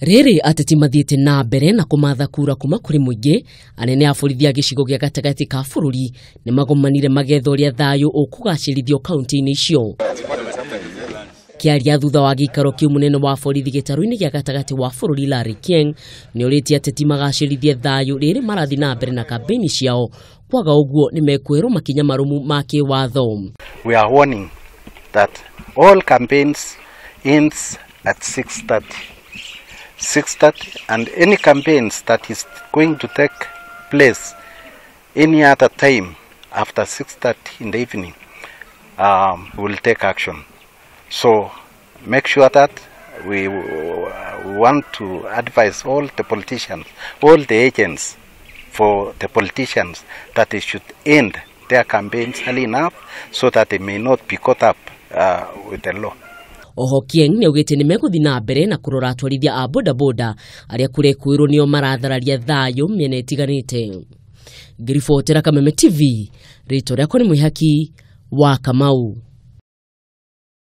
Rĩrĩ ateti mathiĩte na mbere na kũmatha kura kuma kũrĩ mũingĩ, anene a borithi a gĩcigo gĩa gatagatĩ ka bũrũri nĩ magomanire magetha ũrĩa thayũ ũkũgacĩrithio kaunti-inĩ icio. Kĩaria thutha wa gĩikaro kĩu, mũnene wa borithi gĩtarũ-inĩ gĩa gatagatĩ wa bũrũri Larry Kieng nĩ orĩtie ateti magacĩrithie thayũ rĩrĩ marathiĩ na mbere na kambĩini ciao, kwaga ũguo nĩ mekuoerwo makinya marũmu ma kĩwatho. We are warning that all campaigns ends at 6:30. 6:30, and any campaigns that is going to take place any other time after 6:30 in the evening, will take action. So make sure that we want to advise all the politicians, all the agents for the politicians, that they should end their campaigns early enough so that they may not be caught up with the law. Oho Kieng nĩ augĩte nĩ megũthiĩ na mbere na kũrora atwarithia a bodaboda arĩa kũrekũĩrwo nĩo marathararia thayũ mĩena ĩtiganĩte. Ngĩribotera Kameme TV, rĩtwa rĩakwa nĩ Mwĩhaki wa Kamau.